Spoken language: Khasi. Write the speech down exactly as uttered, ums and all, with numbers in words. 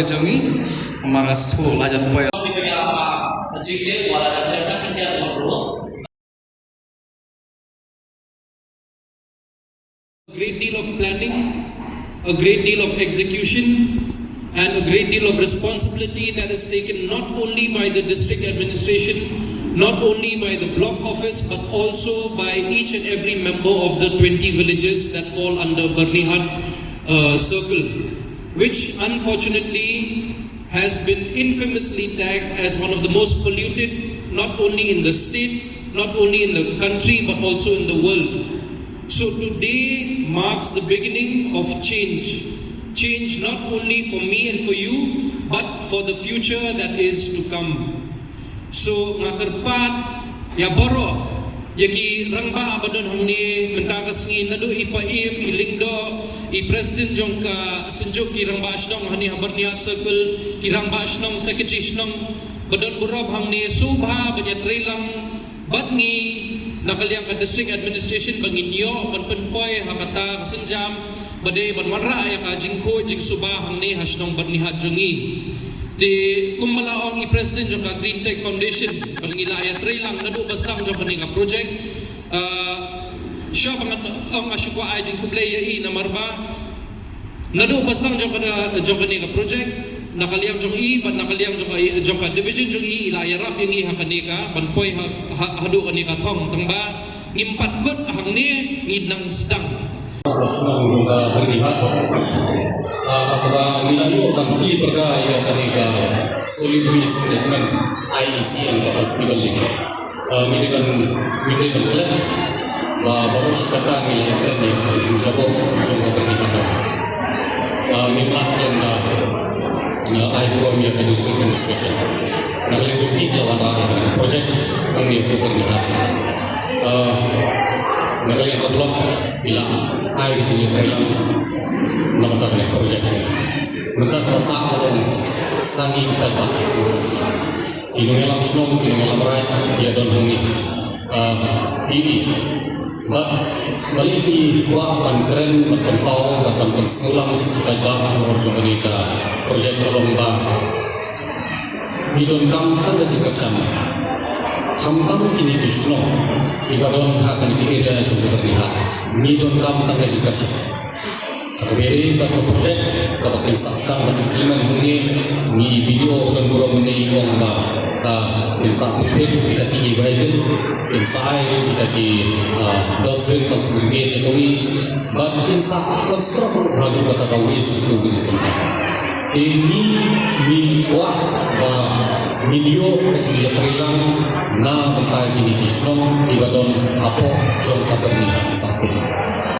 Jong ngi, namar nga sngewthuh la jan poi. A great deal of planning, a great deal of execution, and a great deal of responsibility that is taken not only by the district administration, not only by the block office, but also by each and every member of the twenty villages that fall under Byrnihat, uh, circle, which unfortunately has been infamously tagged as one of the most polluted, not only in the state, not only in the country, but also in the world. So today marks the beginning of change. Change not only for me and for you, but for the future that is to come. So nga kyrpad ïa baroh, ïa ki rangbah ba don hangne mynta ka sngi, naduh i Paiem, i Lyngdoh, i president jong ka Synjuk ki Rangbah Shnong hangne ha Byrnihat Circle, ki Rangbah Shnong, Secretary Shnong ba don burom hangne, sngewbha ban ïatreilang bad ngi na ka liang ka District Administration ba ngin ïoh ban pynpoi ha kata ka sienjam ba dei ban wanrah ïa ka jingkhuid jingsuba hangne ha shnong Byrnihat jong ngi. Te kumba la ong i president jong ka Green Tech Foundation ba ngi la ïatreilang naduh ba sdang jong kane ka project. Ah, shuwa ba ngan ong nga shu kwah ai jingkhublei ïa i namar ba naduh ba sdang jong kane, jong kane ka project, na ka liang jong i bad na ka liang jong ka, jong ka division jong i, i la ïarap ïa ngi ha kane ka ban poi ha, ha, haduh kane ka thong, tang ba ngim pat kut hangne, ngi nang sdang. Shnong jong ka Byrnihat, ah, kaba ngi la ïoh ban plie pyrkhat ïa kane ka solid waste management, I E C, and ka festival ni. Ah, ngi dei ban, ngi dei ban klet ba baroh shi katta ngi la ïakren ïa ka jingjabok jong ka Byrnihat. Ah, ngim lah klet da, ah, ai burom ïa ka District Administration. Na ka liang jong ki, ki la wanrah ïa ka project hangne ha Byrnihat. Ah, na ka liang ka block, ki la ai ka jingïatreilang na ka bynta kane ka project. Mynta ka sah ka long sani kita ba Ki nongïalam shnong, ki nongïalam raid, ki ïadon hangne. Ah, ki, ba, balei ki kwah ban kren, ban pynpaw, ban pynsngewlang sha ki paidbah halor jong kane ka project ka long ba ngi donkam tang ka jingkyrshan. Khamtam kine ki shnong kiba don ha kane ka area jong ka Byrnihat, ngi donkam tang ka jingkyrshan. Kaba ïadei bad ka project kaba kin sa sdang ban implement hangne, ngi video ba don burom mynne i ong ba, ah, kin sa pynthut kita ki e-waste bin, kin sa ai kita ki, ah, dustbin ban segregate ïa ka waste, bad kin sa construct ruh haduh kata ka waste recovery center. Te ngi, ngi kwah ba ngin ïoh ka jingïatreilang na bynta kine ki shnong kiba don hapoh jong ka Byrnihat Circle.